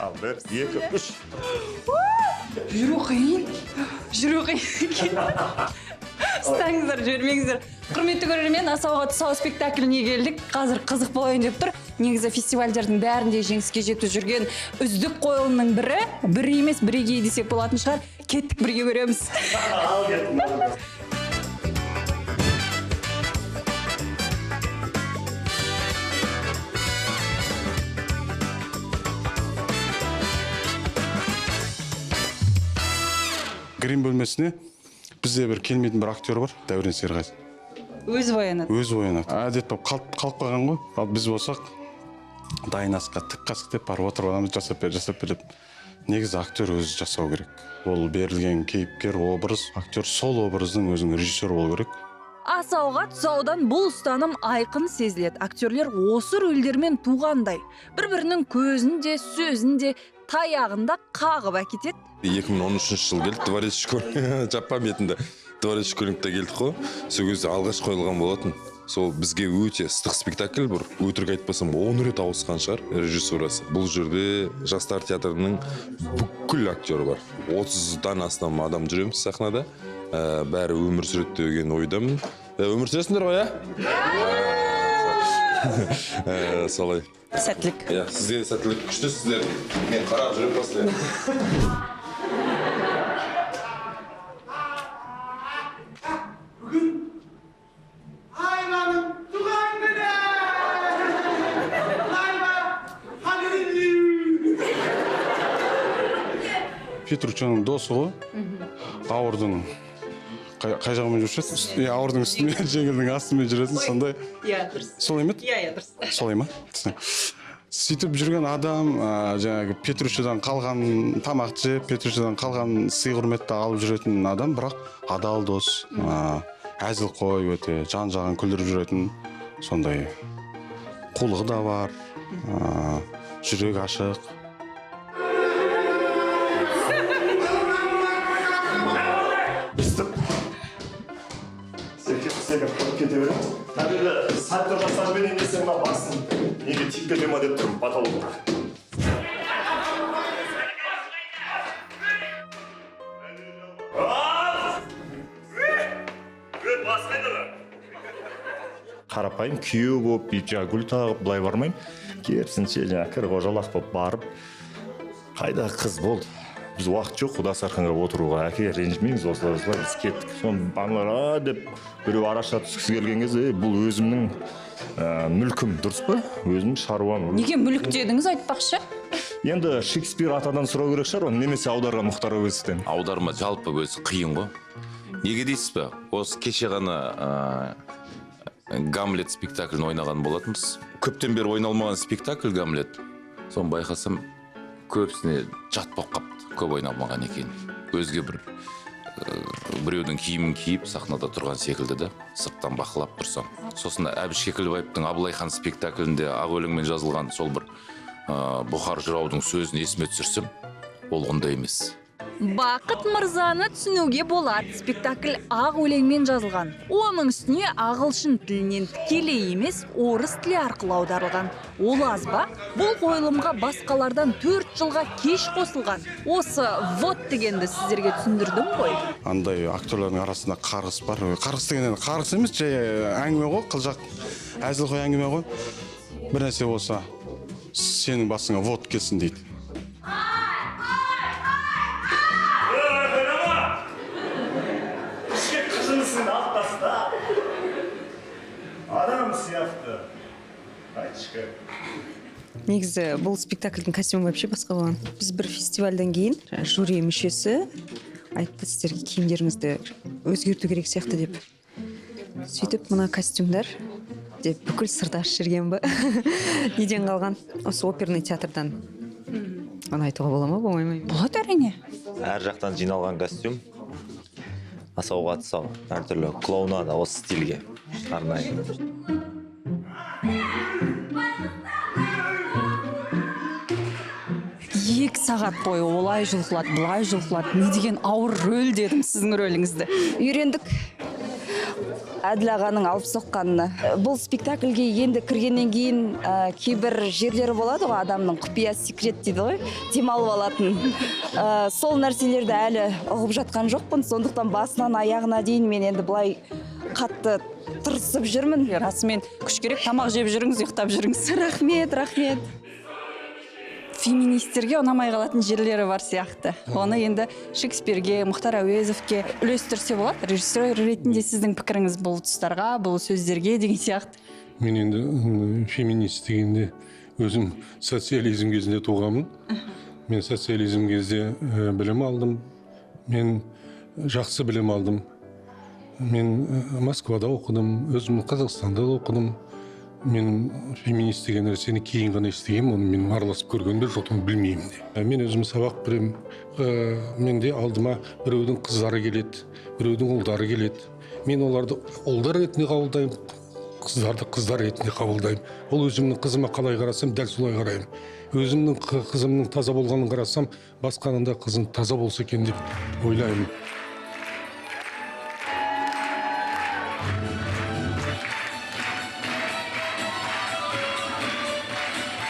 Ал, бір, екі, үш. Жүру қиын, жүру қиын екен. Ұстаңыздар, жібермеңіздер. Құрметті көрермен, «Асауға тұсау» спектакліне келдік. Қазір қызық болайын деп тұр. Негізі фестивальдердің бәрінде жеңіске жетіп жүрген үздік қойылымның бірі, бірі емес, бірегей десек болатын шығар. Кеттік, бірге көреміз. Ал, кеттік. Грим бөлмесіне бізде бір келмейтін бір актер бар, Дәурен Серғазин. Өзі боянады. Өзі боянады, әдет болып қалып қалған ғой. Ал біз болсақ, дайын асқа тік қасық деп барып отырып аламыз, жасап бер, жасап бер деп. Негізі актер өзі жасау керек. Ол берілген кейіпкер, образ, актер сол образдың өзінің режиссері болу керек. «Асауға тұсаудан» бұл ұстаным айқын сезіледі. Актерлер осы рөлдермен туғандай. Бір бірінің көзін де, сөзін де, таяғын да қағып әкетеді. 2013 жылы келдік, Дворец школьник, жаппа бетінде, Дворец школьникте келдік қой. Сол кезде алғаш қойылған болатын. Сол бізге өте ыстық спектакль. Бір өтірік айтпасам, 10 рет ауысқан шығар режиссурасы. Бұл жерде жастар театрының бүкіл актері бар, 30-дан астам адам жүреміз сахнада. Бәрі өмір сүреді деген ойдамын. Өмір сүресіңдер ғой, иә? Солай. Сәттілік. Иә, сізге де сәттілік. Күштісіздер, мен қарап жүремін постоянно. Айланың туған күні! Айла! Халилю! Петруччоның досы ғой. Ауырдың қай жағымен жүруші еді? Иә, ауырдың үстімен, жеңілдің астымен жүретін сондай. Иә, дұрыс. Солай ма еді? Иә, дұрыс. Солай ма? Сөйтіп жүрген адам, жаңағы Петруччодан қалған тамақты жеп, Петруччодан қалған сый құрметті алып жүретін адам, бірақ адал дос, әзілқой, өте жан жағын күлдіріп жүретін сондай қулығы да бар, жүрегі ашық. Өстіп секіріп секіріп тұрып кете беремін. Кәдімгі сальто жасап жіберейін десем, мына басым неге тиіп кете ма деп тұрмын потолокқа. Бас қайда? Қарапайым күйеу болып, бүйтіп жаңағы гүл тағып былай бармаймын. Керісінше, жаңағы кір қожалақ болып барып, қайда қыз, болды, біз уақыт жоқ дастарханға отыруға, әке, ренжімеңіз, осылай осылай біз кеттік. Соны аналар а деп біреу араша түскісі келген кезде: «Ей, бұл өзімнің мүлкім, дұрыс па, өзімнің шаруам». Неге мүлік дедіңіз, айтпақшы? Енді Шекспир атадан сұрау керек шығар оны немесе аударған Мұхтар Әуезовтен. Аударма жалпы өзі қиын ғой. Неге дейсіз ба? Осы кеше ғана «Гамлет» спектаклін ойнаған болатынбыз. Көптен бері ойналмаған спектакль «Гамлет». Соны байқасам, көбісіне жат болып қалыпты, көп ойналмаған екен. Өзге бір біреудің киімін киіп сахнада тұрған секілді да, сырттан бақылап тұрсам. Сосын Әбіш Кекілбаевтың «Абылай хан» спектаклінде ақ өлеңмен жазылған сол бір Бұхар жыраудың сөзін есіме түсірсем, ол ондай емес. Бақыт мырзаны түсінуге болады. Спектакль ақ өлеңмен жазылған. Оның үстіне ағылшын тілінен тікелей емес, орыс тілі арқылы аударылған. Ол аз ба? Бұл қойылымға басқалардан 4 жылға кеш қосылған. Осы «вот» дегенді сіздерге түсіндірдім ғой. Андай актерлардың арасында қарғыс бар. Қарғыс деген енді қарғыс емес, жай әңгіме ғой, қылжақ, әзілқой әңгіме ғой. Бір нәрсе болса, сенің басыңа вот келсін дейді. Ішке қыжылысын алып таста, адам сияқты айтшы. Негізі бұл спектакльдің костюмі вообще басқа болған. Біз бір фестивальдан кейін жюри мүшесі айтты, сіздерге киімдеріңізді өзгерту керек сияқты деп. Сөйтіп мына костюмдар деп бүкіл сырды ашып жіберген ба, неден қалған, осы оперный театрдан. Оны айтуға бола ма, болмай ма? Болады, әрине. Әр жақтан жиналған костюм. «Асауға тұсау» әртүрлі клоунада, осы стильге арнайы. 2 сағат бойы олай жұлқылады, былай жұлқылады. Не деген ауыр рөл дедім сіздің рөліңізді. Үйрендік. Әділ ағаның алып соққанына. Бұл спектакльге енді кіргеннен кейін кейбір жерлері болады ғой, адамның құпия, секрет дейді ғой, демалып алатын. Сол нәрселерді әлі ұғып жатқан жоқпын, сондықтан басынан аяғына дейін мен енді былай қатты тырысып жүрмін. Расымен күш керек. Тамақ жеп жүріңіз, ұйықтап жүріңіз. Рахмет, рахмет. Феминистерге ұнамай қалатын жерлері бар сияқты. Оны енді Шекспирге, Мұхтар Әуезовке үлестірсе болады. Режиссер ретінде сіздің пікіріңіз бұл тұстарға, бұл сөздерге деген сияқты? Мен енді феминист дегенде, өзім социализм кезінде туғанмын. Мен социализм кезде білім алдым. Мен жақсы білім алдым. Мен Москвада оқыдым, өзім Қазақстанда да оқыдым. Мен феминист деген нәрсені кейін ғана естігенмін. Оны мен араласып көрген де жоқпын, білмеймін де. Мен өзім сабақ беремін. Менде алдыма біреудің қыздары келеді, біреудің ұлдары келеді. Мен оларды ұлдар ретінде қабылдаймын, қыздарды қыздар ретінде қабылдаймын. Ол өзімнің қызыма қалай қарасам, дәл солай қараймын. Өзімнің қызымның таза болғанын қарасам, басқаның да қызын таза болса екен деп ойлаймын.